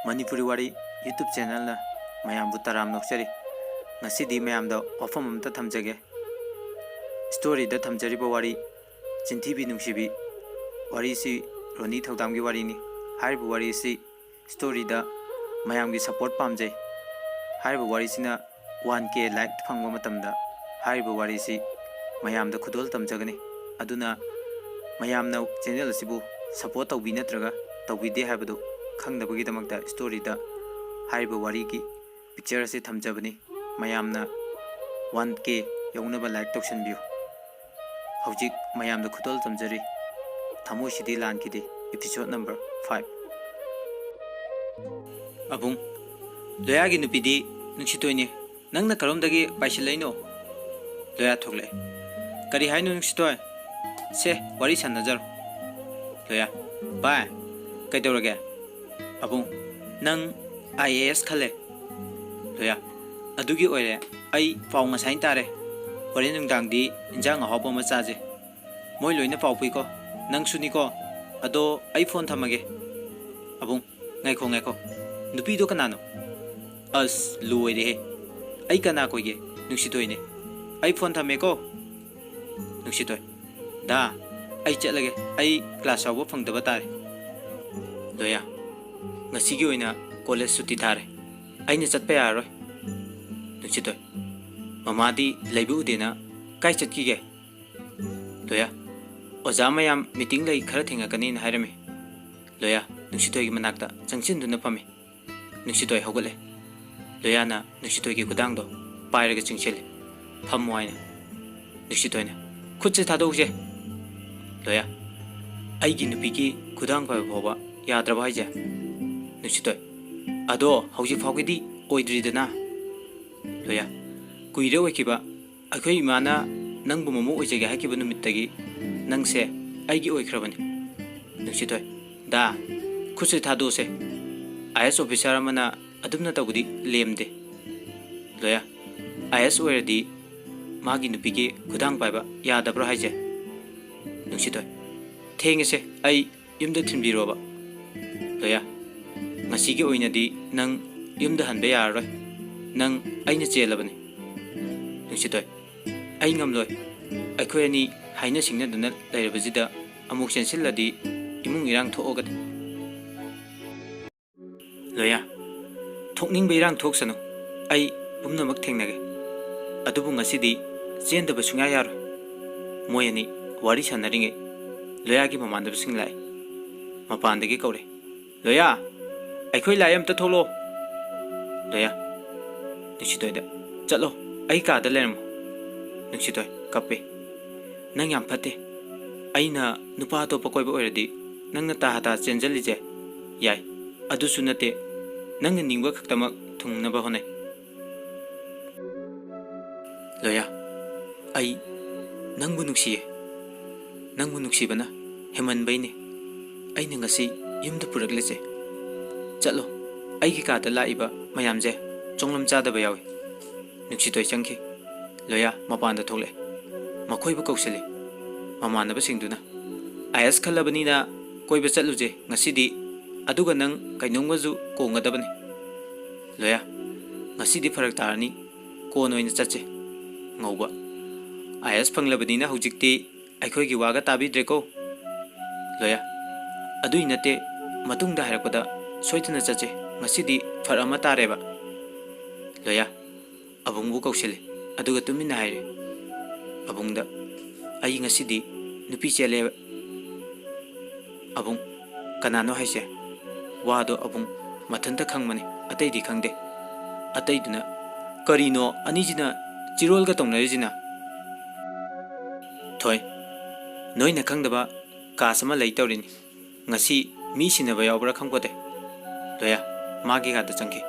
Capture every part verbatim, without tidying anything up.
ꯃꯅꯤꯄꯨꯔꯤ ꯋꯥꯔꯤ YouTube ꯆꯦꯅꯦꯜꯅ ꯃꯌꯥꯝꯕꯨ ꯇꯔꯥꯝꯅ ꯑꯣꯛꯆꯔꯤ꯫ ꯉꯁꯤꯗꯤ ꯃꯌꯥꯝꯗ ꯋꯥꯐꯝ ꯑꯃꯇ ꯊꯝꯖꯒꯦ꯫ ꯁ꯭ꯇꯣꯔꯤꯗ ꯊꯝꯖꯔꯤꯕ ꯋꯥꯔꯤ ꯆꯤꯟꯊꯤꯕꯤ ꯅꯨꯡꯁꯤꯕꯤ ꯋꯥꯔꯤꯁꯤ ꯔꯣꯅꯤ ꯊꯧꯗꯥꯝꯒꯤ ꯋꯥꯔꯤꯅꯤ꯫ ꯍꯥꯏꯔꯤꯕ ꯋꯥꯔꯤꯁꯤ ꯁ꯭ꯇꯣꯔꯤꯗ ꯃꯌꯥꯝꯒꯤ ꯁꯄꯣꯔꯠ ꯄꯥꯝꯖꯩ꯫ ꯍꯥꯏꯔꯤꯕ ꯋꯥꯔꯤꯁꯤꯅ ꯋꯥꯟ ꯀꯦ ꯂꯥꯏꯛ ꯐꯪꯕ ꯃꯇꯝꯗ ꯍꯥꯏꯔꯤꯕ ꯋꯥꯔꯤꯁꯤ ꯃꯌꯥꯝꯗ ꯈꯨꯗꯣꯜ ꯇꯝꯖꯒꯅꯤ꯫ ꯑꯗꯨꯅ ꯃꯌꯥꯝꯅ ꯆꯦꯅꯦꯜ ꯑꯁꯤꯕꯨ ꯁꯄꯣꯔꯠ ꯇꯧꯕꯤ ꯅꯠꯇ꯭ꯔꯒ ꯇꯧꯕꯤꯗꯦ ꯍꯥꯏꯕꯗꯨ ꯈꯪꯅꯕꯒꯤꯗꯃꯛꯇ ꯁ꯭ꯇꯣꯔꯤꯗ ꯍꯥꯏꯔꯤꯕ ꯋꯥꯔꯤꯒꯤ ꯄꯤꯛꯆꯔ ꯑꯁꯤ ꯊꯝꯖꯕꯅꯤ꯫ ꯃꯌꯥꯝꯅ ꯋꯥꯟ ꯀꯦ ꯌꯧꯅꯕ ꯂꯥꯏꯛ ꯇꯧꯁꯟꯕꯤꯌꯨ꯫ ꯍꯧꯖꯤꯛ ꯃꯌꯥꯝꯗ ꯈꯨꯗꯣꯜ ꯇꯝꯖꯔꯤ꯫ ꯊꯃꯣꯏꯁꯤꯗꯤ ꯂꯥꯟꯈꯤꯗꯦ, episode number five꯫ ꯑꯕꯨꯡ, ꯂꯣꯌꯥꯒꯤ ꯅꯨꯄꯤꯗꯤ ꯅꯨꯡꯁꯤꯇꯣꯏꯅꯤ꯫ ꯅꯪꯅ ꯀꯔꯣꯝꯗꯒꯤ ꯄꯥꯏꯁꯤꯜꯂꯛꯏꯅꯣ? ꯂꯣꯌꯥ ꯊꯣꯛꯂꯛꯑꯦ꯫ ꯀꯔꯤ ꯍꯥꯏꯅꯣ ꯅꯨꯡꯁꯤꯇꯣꯏ? ꯁꯦ, ꯋꯥꯔꯤ ꯁꯥꯟꯅꯖꯔꯣ꯫ ꯂꯣꯌꯥ, ꯚꯥꯏ, ꯀꯩꯗꯧꯔꯒꯦ? ꯑꯕꯨꯡ, ꯅꯪ ꯑꯥꯏ ꯑꯦ ꯑꯦꯁ ꯈꯜꯂꯦ? ꯂꯣꯌꯥ, ꯑꯗꯨꯒꯤ ꯑꯣꯏꯔꯦ꯫ ꯑꯩ ꯄꯥꯎ ꯉꯁꯥꯏꯅ ꯇꯥꯔꯦ꯫ ꯍꯣꯔꯦꯟ ꯅꯨꯡꯗꯥꯡꯗꯤ ꯏꯟꯖꯥꯡ ꯑꯍꯥꯎꯕ ꯑꯃ ꯆꯥꯁꯦ꯫ ꯃꯣꯏ ꯂꯣꯏꯅ ꯄꯥꯎ ꯄꯨꯏꯀꯣ꯫ ꯅꯪꯁꯨꯅꯤꯀꯣ꯫ ꯑꯗꯣ ꯑꯩ ꯐꯣꯟ ꯊꯝꯃꯒꯦ꯫ ꯑꯕꯨꯡ, ꯉꯥꯏꯈꯣ, ꯉꯥꯏꯈꯣ꯫ ꯅꯨꯄꯤꯗꯣ ꯀꯅꯥꯅꯣ? ꯑꯁ, ꯂꯣꯏꯔꯦꯍꯦ꯫ ꯑꯩ ꯀꯅꯥ ꯀꯣꯏꯒꯦ? ꯅꯨꯡꯁꯤꯇꯣꯏꯅꯦ꯫ ꯑꯩ ꯐꯣꯟ ꯊꯝꯃꯦꯀꯣ꯫ ꯅꯨꯡꯁꯤꯇꯣꯏ, ꯗꯥ, ꯑꯩ ꯆꯠꯂꯒꯦ꯫ ꯑꯩ ꯀ꯭ꯂꯥꯁ ꯌꯥꯎꯕ ꯐꯪꯗꯕ ꯇꯥꯔꯦ꯫ ꯂꯣꯌꯥ, ꯉꯁꯤꯒꯤ ꯑꯣꯏꯅ ꯀꯣꯂꯦꯖ ꯁꯨꯇꯤ ꯊꯥꯔꯦ꯫ ꯑꯩꯅ ꯆꯠꯄ ꯌꯥꯔꯔꯣꯏ꯫ ꯅꯨꯡꯁꯤꯇꯣꯏ, ꯃꯃꯥꯗꯤ ꯂꯩꯕ ꯎꯗꯦꯅ ꯀꯥꯏ ꯆꯠꯈꯤꯒꯦ? ꯂꯣꯌꯥ, ꯑꯣꯖꯥ ꯃꯌꯥꯝ ꯃꯤꯇꯤꯡ ꯂꯩ, ꯈꯔ ꯊꯦꯡꯉꯛꯀꯅꯤꯅ ꯍꯥꯏꯔꯝꯃꯤ꯫ ꯂꯣꯌꯥ ꯅꯨꯡꯁꯤꯇꯣꯏꯒꯤ ꯃꯅꯥꯛꯇ ꯆꯪꯁꯤꯟꯗꯨꯅ ꯐꯝꯃꯤ꯫ ꯅꯨꯡꯁꯤꯇꯣꯏ ꯍꯧꯒꯠꯂꯦ꯫ ꯂꯣꯌꯥꯅ ꯅꯨꯡꯁꯤꯇꯣꯏꯒꯤ ꯈꯨꯗꯥꯡꯗꯣ ꯄꯥꯏꯔꯒ ꯆꯤꯡꯁꯤꯜꯂꯦ꯫ "ꯐꯝꯃꯣ" ꯍꯥꯏꯅ꯫ ꯅꯨꯡꯁꯤꯇꯣꯏꯅ, "ꯈꯨꯠꯁꯦ ꯊꯥꯗꯣꯛꯎꯁꯦ"꯫ ꯂꯣꯌꯥ, "ꯑꯩꯒꯤ ꯅꯨꯄꯤꯒꯤ ꯈꯨꯗꯥꯡ ꯄꯥꯏꯕ ꯐꯥꯎꯕ ꯌꯥꯗ꯭ꯔꯕ ꯍꯥꯏꯁꯦ?" ꯅꯨꯡꯁꯤꯇꯣꯏ, "ꯑꯗꯣ ꯍꯧꯖꯤꯛ ꯐꯥꯎꯒꯤꯗꯤ ꯑꯣꯏꯗ꯭ꯔꯤꯗꯅ"꯫ ꯂꯣꯌꯥ, "ꯀꯨꯏꯔꯦ ꯑꯣꯏꯈꯤꯕ꯫ ꯑꯩꯈꯣꯏ ꯏꯃꯥꯅ ꯅꯪꯕꯨ ꯃꯃꯧ ꯑꯣꯏꯖꯒꯦ ꯍꯥꯏꯈꯤꯕ ꯅꯨꯃꯤꯠꯇꯒꯤ ꯅꯪꯁꯦ ꯑꯩꯒꯤ ꯑꯣꯏꯈ꯭ꯔꯕꯅꯤ"꯫ ꯅꯨꯡꯁꯤꯇꯣꯏ, "ꯗꯥ, ꯈꯨꯠꯁꯦ ꯊꯥꯗꯣꯛꯑꯁꯦ꯫ ꯑꯥꯏ ꯑꯦꯁ ꯑꯣꯐꯤꯁꯥꯔ ꯑꯃꯅ ꯑꯗꯨꯝꯅ ꯇꯧꯕꯗꯤ ꯂꯦꯝꯗꯦ"꯫ ꯂꯣꯌꯥ, "ꯑꯥꯏ ꯑꯦꯁ ꯑꯣꯏꯔꯗꯤ ꯃꯥꯒꯤ ꯅꯨꯄꯤꯒꯤ ꯈꯨꯗꯥꯡ ꯄꯥꯏꯕ ꯌꯥꯗꯕ꯭ꯔꯣ ꯍꯥꯏꯁꯦ?" ꯅꯨꯡꯁꯤꯇꯣꯏ, "ꯊꯦꯡꯉꯦꯁꯦ, ꯑꯩ ꯌꯨꯝꯗ ꯊꯤꯟꯕꯤꯔꯣꯕ"꯫ ꯂꯣꯌꯥ, ꯉꯁꯤꯒꯤ ꯑꯣꯏꯅꯗꯤ ꯅꯪ ꯌꯨꯝꯗ ꯍꯟꯕ ꯌꯥꯔꯔꯣꯏ꯫ ꯅꯪ ꯑꯩꯅ ꯆꯦꯜꯂꯕꯅꯤ꯫ ꯅꯨꯡꯁꯤꯊꯣꯏ, ꯑꯩ ꯉꯝꯂꯣꯏ꯫ ꯑꯩꯈꯣꯏ ꯑꯅꯤ ꯍꯥꯏꯅ ꯁꯤꯡꯅꯗꯨꯅ ꯂꯩꯔꯕꯁꯤꯗ ꯑꯃꯨꯛ ꯆꯦꯟꯁꯤꯜꯂꯗꯤ ꯏꯃꯨꯡ ꯏꯔꯥꯡ ꯊꯣꯛꯑꯒꯅꯤ꯫ ꯂꯣꯌꯥ, ꯊꯣꯛꯅꯤꯡꯕ ꯏꯔꯥꯡ ꯊꯣꯛꯁꯅꯨ, ꯑꯩ ꯄꯨꯝꯅꯃꯛ ꯊꯦꯡꯅꯒꯦ꯫ ꯑꯗꯨꯕꯨ ꯉꯁꯤꯗꯤ ꯆꯦꯟꯗꯕ ꯁꯨꯡꯌꯥ ꯌꯥꯔꯣꯏ꯫ ꯃꯣꯏ ꯑꯅꯤ ꯋꯥꯔꯤ ꯁꯥꯟꯅꯔꯤꯉꯩ ꯂꯣꯌꯥꯒꯤ ꯃꯃꯥꯟꯅꯕꯁꯤꯡ ꯂꯥꯛꯑꯦ꯫ ꯃꯄꯥꯟꯗꯒꯤ ꯀꯧꯔꯦ, "ꯂꯣꯌꯥ, ꯑꯩꯈꯣꯏ ꯂꯥꯛꯑꯦ, ꯑꯝꯇ ꯊꯣꯛꯂꯛꯑꯣ꯫" ꯂꯣꯌꯥ, ꯅꯨꯡꯁꯤꯊꯣꯏꯗ, "ꯆꯠꯂꯣ, ꯑꯩ ꯀꯥꯗ ꯂꯩꯔꯝꯃꯣ꯫" ꯅꯨꯡꯁꯤꯊꯣꯏ ꯀꯞꯄꯦ꯫ "ꯅꯪ ꯌꯥꯝ ꯐꯠꯇꯦ꯫ ꯑꯩꯅ ꯅꯨꯄꯥ ꯑꯇꯣꯞꯄ ꯀꯣꯏꯕ ꯑꯣꯏꯔꯗꯤ ꯅꯪꯅ ꯇꯥ ꯍꯇꯥ ꯆꯦꯟꯖꯜꯂꯤꯁꯦ ꯌꯥꯏ꯫ ꯑꯗꯨꯁꯨ ꯅꯠꯇꯦ, ꯅꯪꯅ ꯅꯤꯡꯕ ꯈꯛꯇꯃꯛ ꯊꯨꯡꯅꯕ ꯍꯣꯠꯅꯩ꯫" ꯂꯣꯌꯥ, ꯑꯩ ꯅꯪꯕꯨ ꯅꯨꯡꯁꯤꯌꯦ꯫ ꯅꯪꯕꯨ ꯅꯨꯡꯁꯤꯕꯅ ꯍꯦꯃꯟꯕꯩꯅꯦ ꯑꯩꯅ ꯉꯁꯤ ꯌꯨꯝꯗ ꯄꯨꯔꯛꯂꯤꯁꯦ꯫ ꯆꯠꯂꯣ, ꯑꯩꯒꯤ ꯀꯥꯗ ꯂꯥꯛꯏꯕ ꯃꯌꯥꯝꯁꯦ ꯆꯣꯡꯂꯝ ꯆꯥꯗꯕ ꯌꯥꯎꯏ꯫ ꯅꯨꯡꯁꯤꯊꯣꯏ ꯆꯪꯈꯤ꯫ ꯂꯣꯌꯥ ꯃꯄꯥꯟꯗ ꯊꯣꯛꯂꯛꯑꯦ꯫ ꯃꯈꯣꯏꯕꯨ ꯀꯧꯁꯤꯜꯂꯤ꯫ ꯃꯃꯥꯟꯅꯕꯁꯤꯡꯗꯨꯅ, "ꯑꯥꯏ ꯑꯦꯁ ꯈꯜꯂꯕꯅꯤꯅ ꯀꯣꯏꯕ ꯆꯠꯂꯨꯁꯦ ꯉꯁꯤꯗꯤ, ꯑꯗꯨꯒ ꯅꯪ ꯀꯩꯅꯣꯝꯒꯁꯨ ꯀꯣꯡꯒꯗꯕꯅꯤ꯫" ꯂꯣꯌꯥ, "ꯉꯁꯤꯗꯤ ꯐꯔꯛ ꯇꯥꯔꯅꯤ, ꯀꯣꯟꯅ ꯑꯣꯏꯅ ꯆꯠꯁꯦ꯫" ꯉꯧꯕ, "ꯑꯥꯏ ꯑꯦꯁ ꯐꯪꯂꯕꯅꯤꯅ ꯍꯧꯖꯤꯛꯇꯤ ꯑꯩꯈꯣꯏꯒꯤ ꯋꯥꯒ ꯇꯥꯕꯤꯗ꯭ꯔꯦꯀꯣ꯫" ꯂꯣꯌꯥ, "ꯑꯗꯨꯏ ꯅꯠꯇꯦ, ꯃꯇꯨꯡꯗ ꯍꯥꯏꯔꯛꯄꯗ ꯁꯣꯏꯗꯅ ꯆꯠꯁꯦ, ꯉꯁꯤꯗꯤ ꯐꯔꯛ ꯑꯃ ꯇꯥꯔꯦꯕ꯫" ꯂꯣꯌꯥ ꯑꯕꯨꯡꯕꯨ ꯀꯧꯁꯤꯜꯂꯤ, ꯑꯗꯨꯒ ꯇꯨꯃꯤꯟꯅ ꯍꯥꯏꯔꯦ꯫ ꯑꯕꯨꯡꯗ, "ꯑꯩ ꯉꯁꯤꯗꯤ ꯅꯨꯄꯤ ꯆꯦꯜꯂꯦꯕ꯫" ꯑꯕꯨꯡ, "ꯀꯅꯥꯅꯣ ꯍꯥꯏꯁꯦ?" ꯋꯥꯗꯣ ꯑꯕꯨꯡ ꯃꯊꯟꯇ ꯈꯪꯕꯅꯤ, ꯑꯇꯩꯗꯤ ꯈꯪꯗꯦ꯫ ꯑꯇꯩꯗꯨꯅ, "ꯀꯔꯤꯅꯣ ꯑꯅꯤꯁꯤꯅ ꯆꯤꯔꯣꯜꯒ ꯇꯧꯅꯔꯤꯁꯤꯅ?" ꯊꯣꯏ, "ꯅꯣꯏꯅ ꯈꯪꯗꯕ ꯀꯥꯁ ꯑꯃ ꯂꯩ ꯇꯧꯔꯤꯅꯤ꯫ ꯉꯁꯤ ꯃꯤ ꯁꯤꯟꯅꯕ ꯌꯥꯎꯕ꯭ꯔꯥ ꯈꯪꯄꯣꯠꯇꯦ꯫" ꯂꯣꯌꯥ ꯃꯥꯒꯤ ꯀꯥꯗ ꯆꯪꯈꯤ꯫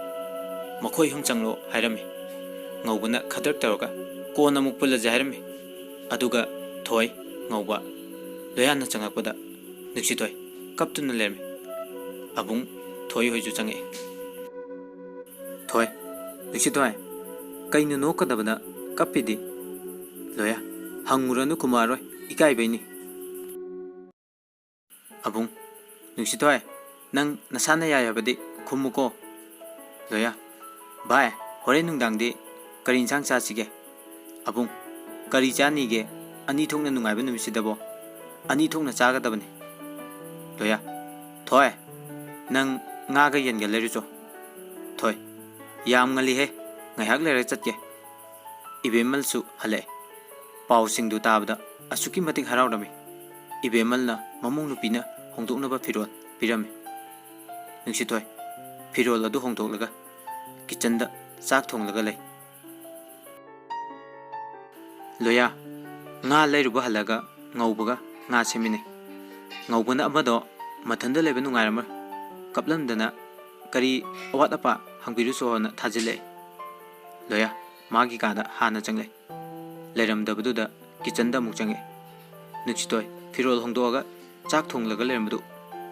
"ꯃꯈꯣꯏ ꯑꯍꯨꯝ ꯆꯪꯂꯣ ꯍꯥꯏꯔꯝꯃꯤ꯫" ꯉꯧꯕꯅ ꯈꯗ꯭ꯔꯛ ꯇꯧꯔꯒ, "ꯀꯣꯟꯅ ꯑꯃꯨꯛ ꯄꯨꯜꯂꯁꯦ ꯍꯥꯏꯔꯝꯃꯤ꯫" ꯑꯗꯨꯒ ꯊꯣꯏ, ꯉꯧꯕ, ꯂꯣꯌꯥꯅ ꯆꯪꯉꯛꯄꯗ ꯅꯨꯡꯁꯤꯊꯣꯏ ꯀꯞꯇꯨꯅ ꯂꯩꯔꯝꯃꯤ꯫ ꯑꯕꯨꯡ, ꯊꯣꯏ ꯍꯣꯏꯁꯨ ꯆꯪꯉꯛꯑꯦ꯫ ꯊꯣꯏ, "ꯅꯨꯡꯁꯤꯊꯣꯏ, ꯀꯩꯅꯣ ꯅꯣꯛꯀꯗꯕꯗ ꯀꯞꯄꯤꯗꯤ?" ꯂꯣꯌꯥ, "ꯍꯪꯉꯨꯔꯅꯨ, ꯈꯨꯝꯃꯛꯑꯔꯣꯏ, ꯏꯀꯥꯏꯕꯩꯅꯤ꯫" ꯑꯕꯨꯡ, "ꯅꯨꯡꯁꯤꯊꯣꯏ, "ꯅꯪ ꯅꯁꯥꯅ ꯌꯥꯏ ꯍꯥꯏꯕꯗꯤ ꯈꯨꯝꯃꯨꯀꯣ꯫" ꯂꯣꯌꯥ: "ꯚꯥꯏ, ꯍꯣꯔꯦꯟ ꯅꯨꯡꯗꯥꯡꯗꯤ ꯀꯔꯤ ꯏꯟꯁꯥꯡ ꯆꯥꯁꯤꯒꯦ?" ꯑꯕꯨꯡ: "ꯀꯔꯤ ꯆꯥꯅꯤꯒꯦ? ꯑꯅꯤ ꯊꯣꯛꯅ ꯅꯨꯡꯉꯥꯏꯕ ꯅꯨꯃꯤꯠꯁꯤꯗꯕꯣ ꯑꯅꯤ ꯊꯣꯛꯅ ꯆꯥꯒꯗꯕꯅꯤ꯫" ꯂꯣꯌꯥ: "ꯊꯣꯏ, ꯅꯪ ꯉꯥꯒ ꯌꯦꯟꯒ ꯂꯩꯔꯨꯆꯣ꯫" ꯊꯣꯏ: "ꯌꯥꯝ ꯉꯜꯂꯤꯍꯦ, ꯉꯥꯏꯍꯥꯛ ꯂꯩꯔꯒ ꯆꯠꯀꯦ꯫" ꯏꯕꯦꯝꯃꯜꯁꯨ ꯍꯜꯂꯛꯑꯦ꯫ ꯄꯥꯎꯁꯤꯡꯗꯨ ꯇꯥꯕꯗ ꯑꯁꯨꯛꯀꯤ ꯃꯇꯤꯛ ꯍꯔꯥꯎꯔꯝꯃꯤ꯫ ꯏꯕꯦꯝꯃꯜꯅ ꯃꯃꯧ ꯅꯨꯄꯤꯅ ꯍꯣꯡꯗꯣꯛꯅꯕ ꯐꯤꯔꯣꯜ ꯄꯤꯔꯝꯃꯤ꯫ ꯅꯨꯡꯁꯤꯊꯣꯏ ꯐꯤꯔꯣꯜ ꯑꯗꯨ ꯍꯣꯡꯗꯣꯛꯂꯒ ꯀꯤꯆꯟꯗ ꯆꯥꯛ ꯊꯣꯡꯂꯒ ꯂꯩ꯫ ꯂꯣꯌꯥ ꯉꯥ ꯂꯩꯔꯨꯕ ꯍꯜꯂꯒ ꯉꯧꯕꯒ ꯉꯥ ꯁꯦꯝꯃꯤꯟꯅꯩ꯫ ꯉꯧꯕꯅ ꯑꯃꯗꯣ ꯃꯊꯟꯇ ꯂꯩꯕ ꯅꯨꯡꯉꯥꯏꯔꯝꯃꯣꯏ, ꯀꯞꯂꯝꯗꯅ ꯀꯔꯤ ꯑꯋꯥꯠ ꯑꯄꯥ ꯍꯪꯕꯤꯔꯨꯁꯣꯅ ꯊꯥꯖꯤꯜꯂꯛꯑꯦ꯫ ꯂꯣꯌꯥ ꯃꯥꯒꯤ ꯀꯥꯗ ꯍꯥꯟꯅ ꯆꯪꯂꯦ꯫ ꯂꯩꯔꯝꯗꯕꯗꯨꯗ ꯀꯤꯆꯟꯗ ꯑꯃꯨꯛ ꯆꯪꯉꯦ꯫ ꯅꯨꯡꯁꯤꯊꯣꯏ ꯐꯤꯔꯣꯜ ꯍꯣꯡꯗꯣꯛꯑꯒ ꯆꯥꯛ ꯊꯣꯡꯂꯒ ꯂꯩꯔꯝꯕꯗꯨ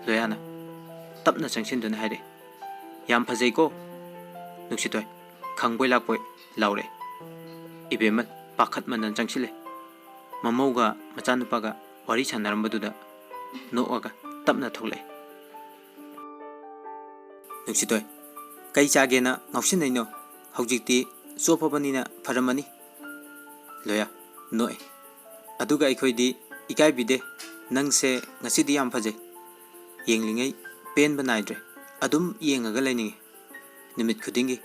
ꯂꯣꯌꯥꯅ ꯇꯞꯅ ꯆꯪꯁꯤꯟꯗꯨꯅ ꯍꯥꯏꯔꯛꯑꯦ, "ꯌꯥꯝ ꯐꯖꯩꯀꯣ?" ꯅꯨꯡꯁꯤꯊꯣꯏ ꯈꯪꯕꯣꯏ ꯂꯥꯛꯄꯣꯏ ꯂꯥꯎꯔꯛꯑꯦ꯫ ꯏꯕꯦꯝꯃ ꯄꯥꯈꯠꯃꯟꯗꯅ ꯆꯪꯁꯤꯜꯂꯦ꯫ ꯃꯃꯧꯒ ꯃꯆꯥꯅꯨꯄꯥꯒ ꯋꯥꯔꯤ ꯁꯥꯟꯅꯔꯝꯕꯗꯨꯗ ꯅꯣꯛꯑꯒ ꯇꯞꯅ ꯊꯣꯛꯂꯛꯑꯦ꯫ ꯅꯨꯡꯁꯤꯊꯣꯏ: "ꯀꯩ ꯆꯥꯒꯦꯅ ꯉꯥꯎꯁꯤꯟꯅꯩꯅꯣ? ꯍꯧꯖꯤꯛꯇꯤ ꯆꯣꯞꯄꯕꯅꯤꯅ ꯐꯔꯝꯃꯅꯤ꯫" ꯂꯣꯌꯥ ꯅꯣꯛꯑꯦ꯫ "ꯑꯗꯨꯒ ꯑꯩꯈꯣꯏꯗꯤ ꯏꯀꯥꯏꯕꯤꯗꯦ꯫ ꯅꯪꯁꯦ ꯉꯁꯤꯗꯤ ꯌꯥꯝ ꯐꯖꯩ꯫ ꯌꯦꯡꯂꯤꯉꯩ ꯄꯦꯟꯕ ꯅꯥꯏꯗ꯭ꯔꯦ꯫ ꯑꯗꯨꯝ ꯌꯦꯡꯉꯒ ꯂꯩꯅꯤꯡꯉꯤ꯫ ꯅꯨꯃꯤꯠ ꯈꯨꯗꯤꯡꯒꯤ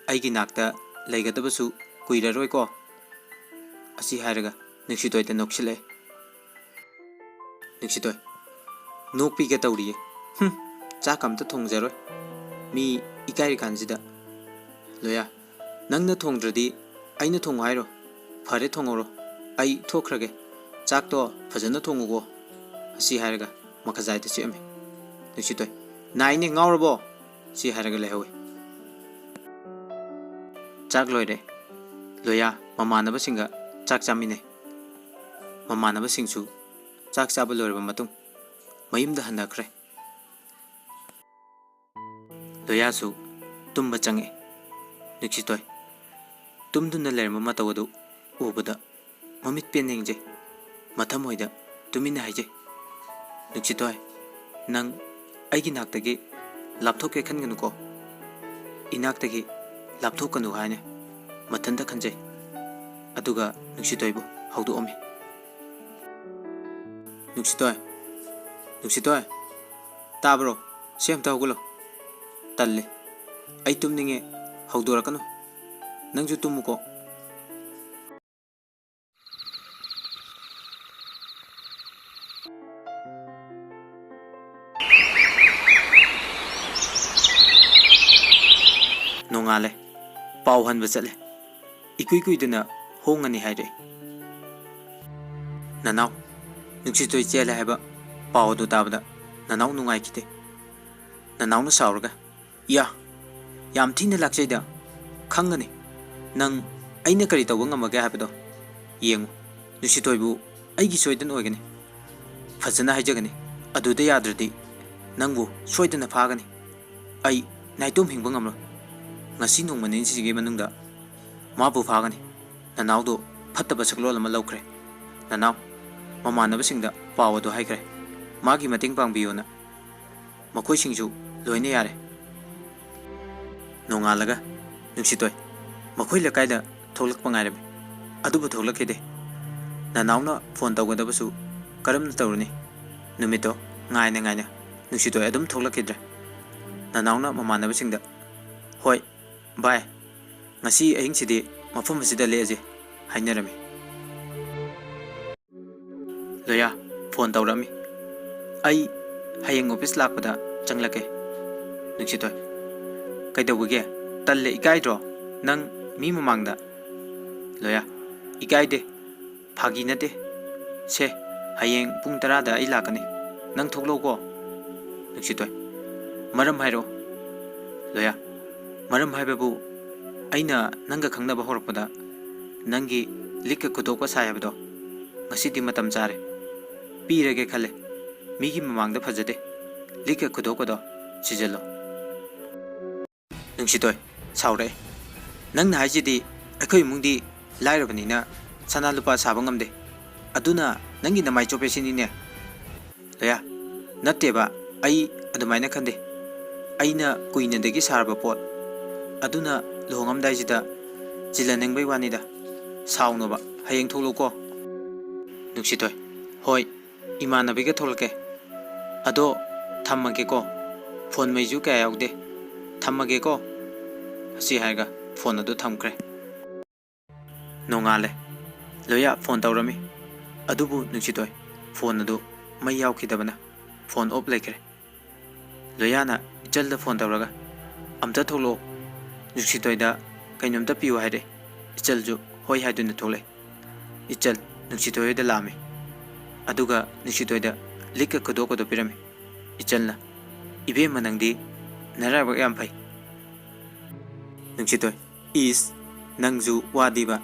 ꯑꯩꯒꯤ ꯅꯥꯛꯇ ꯂꯩꯒꯗꯕꯁꯨ ꯀꯨꯏꯔꯔꯣꯏꯀꯣ?" ꯑꯁꯤ ꯍꯥꯏꯔꯒ ꯅꯨꯡꯁꯤꯊꯣꯏꯗ ꯅꯣꯛꯁꯤꯜꯂꯛꯑꯦ꯫ ꯅꯨꯡꯁꯤꯊꯣꯏ: "ꯅꯣꯛꯄꯤꯒ ꯇꯧꯔꯤꯌꯦ꯫ ꯍꯨꯝ, ꯆꯥꯛ ꯑꯝꯇ ꯊꯣꯡꯖꯔꯣꯏ꯫ ꯃꯤ ꯏꯀꯥꯏꯔꯤꯀꯥꯟꯁꯤꯗ꯫" ꯂꯣꯌꯥ: "ꯅꯪꯅ ꯊꯣꯡꯗ꯭ꯔꯗꯤ ꯑꯩꯅ ꯊꯣꯡꯉꯨ ꯍꯥꯏꯔꯣ? ꯐꯔꯦ, ꯊꯣꯡꯍꯧꯔꯣ꯫ ꯑꯩ ꯊꯣꯛꯈ꯭ꯔꯒꯦ꯫ ꯆꯥꯛꯇꯣ ꯐꯖꯅ ꯊꯣꯡꯉꯨꯀꯣ꯫" ꯑꯁꯤ ꯍꯥꯏꯔꯒ ꯃꯈꯖꯥꯏꯗ ꯆꯤꯛꯑꯝꯃꯤ꯫ ꯅꯨꯡꯁꯤꯊꯣꯏ: "ꯅꯥꯏꯅꯦ, ꯉꯥꯎꯔꯕꯣ?" ꯁꯤ ꯍꯥꯏꯔꯒ ꯂꯩꯍꯧꯋꯤ꯫ ꯆꯥꯛ ꯂꯣꯏꯔꯦ꯫ ꯂꯣꯌꯥ ꯃꯃꯥꯟꯅꯕꯁꯤꯡꯒ ꯆꯥꯛ ꯆꯥꯃꯤꯟꯅꯩ꯫ ꯃꯃꯥꯟꯅꯕꯁꯤꯡꯁꯨ ꯆꯥꯛ ꯆꯥꯕ ꯂꯣꯏꯔꯕ ꯃꯇꯨꯡ ꯃꯌꯨꯝꯗ ꯍꯟꯅꯈ꯭ꯔꯦ꯫ ꯂꯣꯌꯥꯁꯨ ꯇꯨꯝꯕ ꯆꯪꯉꯛꯑꯦ꯫ ꯅꯨꯡꯁꯤꯊꯣꯏ ꯇꯨꯝꯗꯨꯅ ꯂꯩꯔꯝꯕ ꯃꯇꯧ ꯑꯗꯨ ꯎꯕꯗ ꯃꯃꯤꯠ ꯄꯦꯟꯅ ꯌꯦꯡꯖꯩ꯫ ꯃꯊꯃꯣꯏꯗ ꯇꯨꯃꯤꯟꯅ ꯍꯥꯏꯖꯩ, "ꯅꯨꯡꯁꯤꯊꯣꯏ, ꯅꯪ ꯑꯩꯒꯤ ꯅꯥꯛꯇꯒꯤ ꯂꯥꯞꯊꯣꯛꯀꯦ ꯈꯟꯒꯅꯨꯀꯣ꯫ ꯏꯅꯥꯛꯇꯒꯤ ꯂꯥꯞꯊꯣꯛꯀꯅꯨ ꯍꯥꯏꯅ ꯃꯊꯟꯇ ꯈꯟꯖꯩ꯫ ꯑꯗꯨꯒ ꯅꯨꯡꯁꯤꯇꯣꯏꯕꯨ ꯍꯧꯗꯣꯛꯑꯝꯃꯤ꯫ "ꯅꯨꯡꯁꯤꯇꯣꯏ, ꯅꯨꯡꯁꯤꯇꯣꯏ, ꯇꯥꯕ꯭ꯔꯣ? ꯁꯦ, ꯑꯝꯇ ꯍꯧꯒꯠꯂꯣ꯫ ꯇꯜꯂꯦ꯫ ꯑꯩ ꯇꯨꯝꯅꯤꯡꯉꯦ꯫ ꯍꯧꯗꯣꯔꯛꯀꯅꯨ꯫ ꯅꯪꯁꯨ ꯇꯨꯝꯃꯨꯀꯣ꯫" ꯅꯣꯡꯉꯥꯜꯂꯦ꯫ ꯄꯥꯎ ꯍꯟꯕ ꯆꯠꯂꯦ꯫ ꯏꯀꯨꯏ ꯀꯨꯏꯗꯅ ꯍꯣꯡꯉꯅꯤ ꯍꯥꯏꯔꯛꯑꯦ꯫ ꯅꯅꯥꯎ, ꯅꯨꯡꯁꯤꯇꯣꯏ ꯆꯦꯜꯂꯦ ꯍꯥꯏꯕ ꯄꯥꯎ ꯑꯗꯨ ꯇꯥꯕꯗ ꯅꯅꯥꯎ ꯅꯨꯡꯉꯥꯏꯈꯤꯗꯦ꯫ ꯅꯅꯥꯎꯅ ꯁꯥꯎꯔꯒ, "ꯏꯌꯥ, ꯌꯥꯝ ꯊꯤꯅ ꯂꯥꯛꯆꯩꯗ꯫ ꯈꯪꯒꯅꯤ ꯅꯪ ꯑꯩꯅ ꯀꯔꯤ ꯇꯧꯕ ꯉꯝꯃꯒꯦ ꯍꯥꯏꯕꯗꯣ꯫ ꯌꯦꯡꯉꯨ, ꯅꯨꯡꯁꯤꯇꯣꯏꯕꯨ ꯑꯩꯒꯤ ꯁꯣꯏꯗꯅ ꯑꯣꯏꯒꯅꯤ꯫ ꯐꯖꯅ ꯍꯥꯏꯖꯒꯅꯤ꯫ ꯑꯗꯨꯗ ꯌꯥꯗ꯭ꯔꯗꯤ ꯅꯪꯕꯨ ꯁꯣꯏꯗꯅ ꯐꯥꯒꯅꯤ꯫ ꯑꯩ ꯅꯥꯏꯇꯣꯝ ꯍꯤꯡꯕ ꯉꯝꯂꯣꯏ꯫ ꯉꯁꯤ ꯅꯣꯡꯃ ꯅꯤꯅꯤꯁꯤꯒꯤ ꯃꯅꯨꯡꯗ ꯃꯥꯕꯨ ꯐꯥꯒꯅꯤ꯫" ꯅꯅꯥꯎꯗꯣ ꯐꯠꯇꯕ ꯁꯛꯂꯣꯟ ꯑꯃ ꯂꯧꯈ꯭ꯔꯦ꯫ ꯅꯅꯥꯎ, ꯃꯃꯥꯟꯅꯕꯁꯤꯡꯗ ꯄꯥꯎ ꯑꯗꯨ ꯍꯥꯏꯈ꯭ꯔꯦ꯫ ꯃꯥꯒꯤ ꯃꯇꯦꯡ ꯄꯥꯡꯕꯤꯌꯣꯅ꯫ ꯃꯈꯣꯏꯁꯤꯡꯁꯨ ꯂꯣꯏꯅ ꯌꯥꯔꯦ꯫ ꯅꯣꯡꯉꯥꯜꯂꯒ, ꯅꯨꯡꯁꯤꯇꯣꯏ, ꯃꯈꯣꯏ ꯂꯩꯀꯥꯏꯗ ꯊꯣꯛꯂꯛꯄ ꯉꯥꯏꯔꯝꯃꯤ꯫ ꯑꯗꯨꯕꯨ ꯊꯣꯛꯂꯛꯈꯤꯗꯦ꯫ ꯅꯅꯥꯎꯅ ꯐꯣꯟ ꯇꯧꯒꯗꯕꯁꯨ ꯀꯔꯝꯅ ꯇꯧꯔꯨꯅꯤ? ꯅꯨꯃꯤꯠꯇꯣ ꯉꯥꯏꯅ ꯉꯥꯏꯅ ꯅꯨꯡꯁꯤꯇꯣꯏ ꯑꯗꯨꯝ ꯊꯣꯛꯂꯛꯈꯤꯗ꯭ꯔꯦ꯫ ꯅꯅꯥꯎꯅ ꯃꯃꯥꯟꯅꯕꯁꯤꯡꯗ, "ꯍꯣꯏ, ꯚꯥꯏ, ꯉꯁꯤ ꯑꯍꯤꯡꯁꯤꯗꯤ ꯃꯐꯝ ꯑꯁꯤꯗ ꯂꯦꯛꯑꯁꯦ" ꯍꯥꯏꯅꯔꯝꯃꯤ꯫ ꯂꯣꯌꯥ ꯐꯣꯟ ꯇꯧꯔꯛꯑꯝꯃꯤ꯫ "ꯑꯩ ꯍꯌꯦꯡ ꯑꯣꯐꯤꯁ ꯂꯥꯛꯄꯗ ꯆꯪꯂꯛꯀꯦ꯫" ꯅꯨꯡꯁꯤꯇꯣꯏ, "ꯀꯩꯗꯧꯕꯒꯤ? ꯇꯜꯂꯦ, ꯏꯀꯥꯏꯗ꯭ꯔꯣ? ꯅꯪ ꯃꯤ ꯃꯃꯥꯡꯗ?" ꯂꯣꯌꯥ, "ꯏꯀꯥꯏꯗꯦ, ꯐꯥꯒꯤ ꯅꯠꯇꯦ꯫ ꯁꯦ, ꯍꯌꯦꯡ ꯄꯨꯡ ꯇꯔꯥꯗ ꯑꯩ ꯂꯥꯛꯀꯅꯤ꯫ ꯅꯪ ꯊꯣꯛꯂꯛꯎꯀꯣ꯫" ꯅꯨꯡꯁꯤꯇꯣꯏ, "ꯃꯔꯝ ꯍꯥꯏꯔꯛꯑꯣ꯫" ꯂꯣꯌꯥ, "ꯃꯔꯝ ꯍꯥꯏꯕꯕꯨ, ꯑꯩꯅ ꯅꯪꯒ ꯈꯪꯅꯕ ꯍꯧꯔꯛꯄꯗ ꯅꯪꯒꯤ ꯂꯤꯛꯀ ꯈꯨꯗꯣꯛꯀ ꯁꯥꯏ ꯍꯥꯏꯕꯗꯣ, ꯉꯁꯤꯗꯤ ꯃꯇꯝ ꯆꯥꯔꯦ꯫ ꯄꯤꯔꯒꯦ ꯈꯜꯂꯦ꯫ ꯃꯤꯒꯤ ꯃꯃꯥꯡꯗ ꯐꯖꯗꯦ꯫ ꯂꯤꯛꯀ ꯈꯨꯗꯣꯛꯀꯗꯣ ꯁꯤꯖꯜꯂꯣ꯫" ꯅꯨꯡꯁꯤꯇꯣꯏ ꯁꯥꯎꯔꯛꯑꯦ꯫ "ꯅꯪꯅ ꯍꯥꯏꯁꯤꯗꯤ ꯑꯩꯈꯣꯏ ꯏꯃꯨꯡꯗꯤ ꯂꯥꯏꯔꯕꯅꯤꯅ ꯁꯅꯥ ꯂꯨꯄꯥ ꯁꯥꯕ ꯉꯝꯗꯦ꯫ ꯑꯗꯨꯅ ꯅꯪꯒꯤ ꯅꯃꯥꯏ ꯆꯣꯞꯄꯦ ꯁꯤꯅꯤꯅꯦ?" ꯂꯣꯌꯥ, "ꯅꯠꯇꯦꯕ, ꯑꯩ ꯑꯗꯨꯃꯥꯏꯅ ꯈꯟꯗꯦ꯫ ꯑꯩꯅ ꯀꯨꯏꯅꯗꯒꯤ ꯁꯥꯔꯕ ꯄꯣꯠ ꯑꯗꯨꯅ ꯂꯨꯍꯣꯡꯉꯝꯗꯥꯏꯁꯤꯗ ꯆꯤꯜꯍꯟꯅꯤꯡꯕꯩ ꯋꯥꯅꯤꯗ꯫ ꯁꯥꯎꯅꯣꯕ, ꯍꯌꯦꯡ ꯊꯣꯛꯂꯛꯎꯀꯣ꯫ ꯅꯨꯡꯁꯤꯊꯣꯏ, ꯍꯣꯏ, ꯏꯃꯥꯟꯅꯕꯤꯒ ꯊꯣꯛꯂꯛꯀꯦ꯫ ꯑꯗꯣ ꯊꯝꯃꯒꯦꯀꯣ, ꯐꯣꯟ ꯃꯩꯁꯨ ꯀꯌꯥ ꯌꯥꯎꯗꯦ꯫ ꯊꯝꯃꯒꯦꯀꯣ꯫ ꯑꯁꯤ ꯍꯥꯏꯔꯒ ꯐꯣꯟ ꯑꯗꯨ ꯊꯝꯈ꯭ꯔꯦ꯫ ꯅꯣꯡꯉꯥꯜꯂꯦ꯫ ꯂꯣꯌꯥ ꯐꯣꯟ ꯇꯧꯔꯝꯃꯤ꯫ ꯑꯗꯨꯕꯨ ꯅꯨꯡꯁꯤꯊꯣꯏ ꯐꯣꯟ ꯑꯗꯨ ꯃꯩ ꯌꯥꯎꯈꯤꯗꯕꯅ ꯐꯣꯟ ꯑꯣꯞ ꯂꯩꯈ꯭ꯔꯦ꯫ ꯂꯣꯌꯥꯅ ꯏꯆꯜꯗ ꯐꯣꯟ ꯇꯧꯔꯒ, "ꯑꯝꯇ ꯊꯣꯛꯂꯛꯑꯣ, ꯅꯨꯡꯁꯤꯊꯣꯏꯗ ꯀꯩꯅꯣꯝꯇ ꯄꯤꯌꯨ" ꯍꯥꯏꯔꯦ꯫ ꯏꯆꯜꯁꯨ ꯍꯣꯏ ꯍꯥꯏꯗꯨꯅ ꯊꯣꯛꯂꯛꯑꯦ꯫ ꯏꯆꯜ ꯅꯨꯡꯁꯤꯊꯣꯏ ꯍꯣꯏꯗ ꯂꯥꯛꯑꯝꯃꯤ꯫ ꯑꯗꯨꯒ ꯅꯨꯡꯁꯤꯊꯣꯏꯗ ꯂꯤꯛꯀ ꯈꯨꯗꯣꯞꯀꯗꯣ ꯄꯤꯔꯝꯃꯤ꯫ ꯏꯆꯜꯅ, "ꯏꯕꯦꯝꯃ, ꯅꯪꯗꯤ ꯅꯔꯥꯏꯕꯛ ꯌꯥꯝ ꯐꯩ"꯫ ꯅꯨꯡꯁꯤꯊꯣꯏ, "ꯏꯁ, ꯅꯪꯁꯨ ꯋꯥꯗꯤꯕ"꯫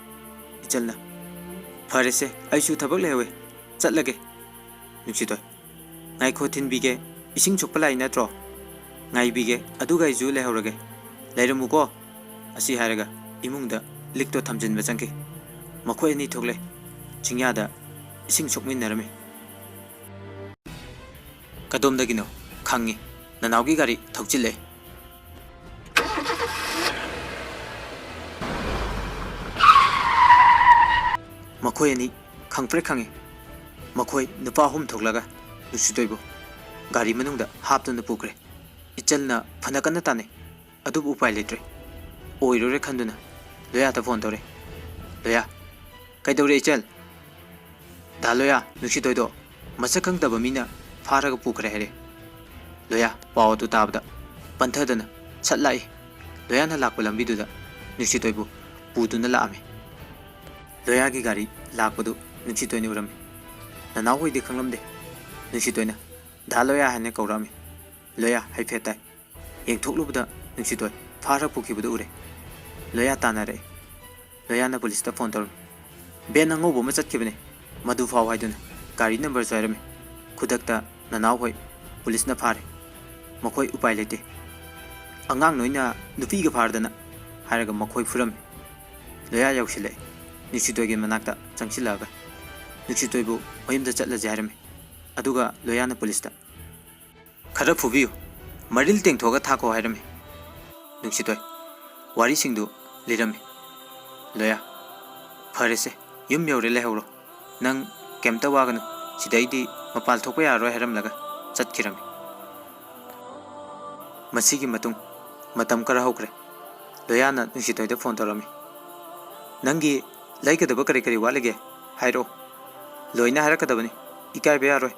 ꯏꯆꯜꯅ, "ꯐꯔꯦꯁꯦ, ꯑꯩꯁꯨ ꯊꯕꯛ ꯂꯩꯍꯧꯋꯦ, ꯆꯠꯂꯒꯦ"꯫ ꯅꯨꯡꯁꯤꯊꯣꯏ, "ꯉꯥꯏꯈꯣ, ꯊꯤꯟꯕꯤꯒꯦ, ꯏꯁꯤꯡ ꯁꯣꯛꯄ ꯂꯥꯛꯏ ꯅꯠꯇ꯭ꯔꯣ? ꯉꯥꯏꯕꯤꯒꯦ, ꯑꯗꯨꯒ ꯑꯩꯁꯨ ꯂꯩꯍꯧꯔꯒꯦ꯫ ꯂꯩꯔꯝꯃꯨꯀꯣ"꯫ ꯑꯁꯤ ꯍꯥꯏꯔꯒ ꯏꯃꯨꯡꯗ ꯂꯤꯛꯇꯣ ꯊꯝꯖꯤꯟꯕ ꯆꯪꯈꯤ꯫ ꯃꯈꯣꯏ ꯑꯅꯤ ꯊꯣꯛꯂꯦ꯫ ꯆꯤꯡꯌꯥꯗ ꯏꯁꯤꯡ ꯁꯣꯛꯃꯤꯟꯅꯔꯝꯃꯤ꯫ "ꯀꯗꯣꯝꯗꯒꯤꯅꯣ ꯈꯪꯉꯤ, ꯅꯅꯥꯎꯒꯤ ꯒꯥꯔꯤ ꯊꯧꯆꯤꯜꯂꯦ"꯫ ꯃꯈꯣꯏ ꯑꯅꯤ ꯈꯪꯄ꯭ꯔꯦꯛ ꯈꯪꯉꯤ꯫ ꯃꯈꯣꯏ ꯅꯨꯄꯥ ꯑꯍꯨꯝ ꯊꯣꯛꯂꯒ ꯅꯨꯡꯁꯤꯊꯣꯏꯕꯨ ꯒꯥꯔꯤ ꯃꯅꯨꯡꯗ ꯍꯥꯞꯇꯨꯅ ꯄꯨꯈ꯭ꯔꯦ꯫ ꯏꯆꯜꯅ ꯐꯅ ꯀꯟꯅ ꯇꯥꯟꯅꯩ, ꯑꯗꯨꯕꯨ ꯎꯄꯥꯏ ꯂꯩꯇ꯭ꯔꯦ꯫ ꯑꯣꯏꯔꯣꯏꯔꯦ ꯈꯟꯗꯨꯅ ꯂꯣꯌꯥꯗ ꯐꯣꯟ ꯇꯧꯔꯦ꯫ "ꯂꯣꯌꯥ, ꯀꯩꯗꯧꯔꯦ ꯏꯆꯜ?" "ꯗꯥ ꯂꯣꯌꯥ, ꯅꯨꯡꯁꯤꯊꯣꯏꯗꯣ ꯃꯁꯛ ꯈꯪꯗꯕ ꯃꯤꯅ ꯐꯥꯔꯒ ꯄꯨꯈ꯭ꯔꯦ" ꯍꯥꯏꯔꯦ꯫ ꯂꯣꯌꯥ ꯄꯥꯎ ꯑꯗꯨ ꯇꯥꯕꯗ ꯄꯟꯊꯗꯅ ꯁꯠ ꯂꯥꯛꯏ꯫ ꯂꯣꯌꯥꯅ ꯂꯥꯛꯄ ꯂꯝꯕꯤꯗꯨꯗ ꯅꯨꯡꯁꯤꯊꯣꯏꯕꯨ ꯄꯨꯗꯨꯅ ꯂꯥꯛꯑꯝꯃꯤ꯫ ꯂꯣꯌꯥꯒꯤ ꯒꯥꯔꯤ ꯂꯥꯛꯄꯗꯨ ꯅꯨꯡꯁꯤꯊꯣꯏꯅ ꯎꯔꯝꯃꯤ꯫ ꯅꯅꯥꯎ ꯍꯣꯏꯗꯤ ꯈꯪꯂꯝꯗꯦ꯫ ꯅꯨꯡꯁꯤꯊꯣꯏꯅ "ꯗꯥ ꯂꯣꯌꯥ" ꯍꯥꯏꯅ ꯀꯧꯔꯛꯑꯝꯃꯤ꯫ ꯂꯣꯌꯥ ꯍꯥꯏꯐꯦꯠ ꯇꯥꯏ꯫ ꯌꯦꯡꯊꯣꯛꯂꯨꯕꯗ ꯅꯨꯡꯁꯤꯊꯣꯏ ꯐꯥꯔ ꯄꯨꯈꯤꯕꯗꯨ ꯎꯔꯦ꯫ ꯂꯣꯌꯥ ꯇꯥꯟꯅꯔꯛꯑꯦ꯫ ꯂꯣꯌꯥꯅ ꯄꯨꯂꯤꯁꯇ ꯐꯣꯟ ꯇꯧꯔꯝꯃꯤ꯫ "ꯚꯦꯟ ꯑꯉꯧꯕ ꯑꯃ ꯆꯠꯈꯤꯕꯅꯦ, ꯃꯗꯨ ꯐꯥꯎ" ꯍꯥꯏꯗꯨꯅ ꯒꯥꯔꯤ ꯅꯝꯕꯔꯁꯨ ꯍꯥꯏꯔꯝꯃꯤ꯫ ꯈꯨꯗꯛꯇ ꯅꯅꯥꯎ ꯍꯣꯏ ꯄꯨꯂꯤꯁꯅ ꯐꯥꯔꯦ꯫ ꯃꯈꯣꯏ ꯎꯄꯥꯏ ꯂꯩꯇꯦ꯫ "ꯑꯉꯥꯡ ꯅꯣꯏꯅ ꯅꯨꯄꯤꯒ ꯐꯥꯔꯗꯅ" ꯍꯥꯏꯔꯒ ꯃꯈꯣꯏ ꯐꯨꯔꯝꯃꯤ꯫ ꯂꯣꯌꯥ ꯌꯧꯁꯤꯜꯂꯛꯑꯦ꯫ ꯅꯨꯡꯁꯤꯊꯣꯏꯒꯤ ꯃꯅꯥꯛꯇ ꯆꯪꯁꯤꯜꯂꯛꯑꯒ ꯅꯨꯡꯁꯤꯊꯣꯏꯕꯨ ꯃꯌꯨꯝꯗ ꯆꯠꯂꯁꯦ ꯍꯥꯏꯔꯝꯃꯤ꯫ ꯑꯗꯨꯒ ꯂꯣꯌꯥꯅ ꯄꯨꯂꯤꯁꯇ, "ꯈꯔ ꯐꯨꯕꯤꯌꯨ, ꯃꯔꯤꯜ ꯇꯦꯡꯊꯣꯛꯑꯒ ꯊꯥꯈꯣ" ꯍꯥꯏꯔꯝꯃꯤ꯫ ꯅꯨꯡꯁꯤꯊꯣꯏ ꯋꯥꯔꯤꯁꯤꯡꯗꯨ ꯂꯤꯔꯝꯃꯤ꯫ "ꯂꯣꯌꯥ, ꯐꯔꯦꯁꯦ, ꯌꯨꯝ ꯌꯧꯔꯦ, ꯂꯩꯍꯧꯔꯣ꯫ ꯅꯪ ꯀꯩꯝꯇ ꯋꯥꯒꯅꯨ, ꯁꯤꯗꯩꯗꯤ ꯃꯄꯥꯜ ꯊꯣꯛꯄ ꯌꯥꯔꯔꯣꯏ" ꯍꯥꯏꯔꯝꯂꯒ ꯆꯠꯈꯤꯔꯝꯃꯤ꯫ ꯃꯁꯤꯒꯤ ꯃꯇꯨꯡ ꯃꯇꯝ ꯈꯔ ꯍꯧꯈ꯭ꯔꯦ꯫ ꯂꯣꯌꯥꯅ ꯅꯨꯡꯁꯤꯊꯣꯏꯗ ꯐꯣꯟ ꯇꯧꯔꯝꯃꯤ꯫ "ꯅꯪꯒꯤ ꯂꯩꯒꯗꯕ ꯀꯔꯤ ꯀꯔꯤ ꯋꯥꯠꯂꯤꯒꯦ? ꯍꯥꯏꯔꯛꯑꯣ꯫ ꯂꯣꯏꯅ ꯍꯥꯏꯔꯛꯀꯗꯕꯅꯤ꯫ ꯏꯀꯥꯏꯕ ꯌꯥꯔꯣꯏ꯫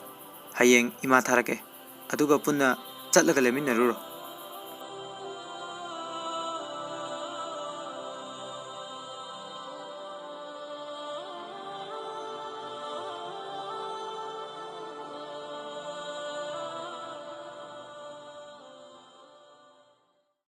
ꯍꯌꯦꯡ ꯏꯃꯥ ꯊꯥꯔꯛꯀꯦ꯫ ꯑꯗꯨꯒ ꯄꯨꯟꯅ ꯆꯠꯂꯒ ꯂꯩꯃꯤꯟꯅꯔꯨꯔꯣ"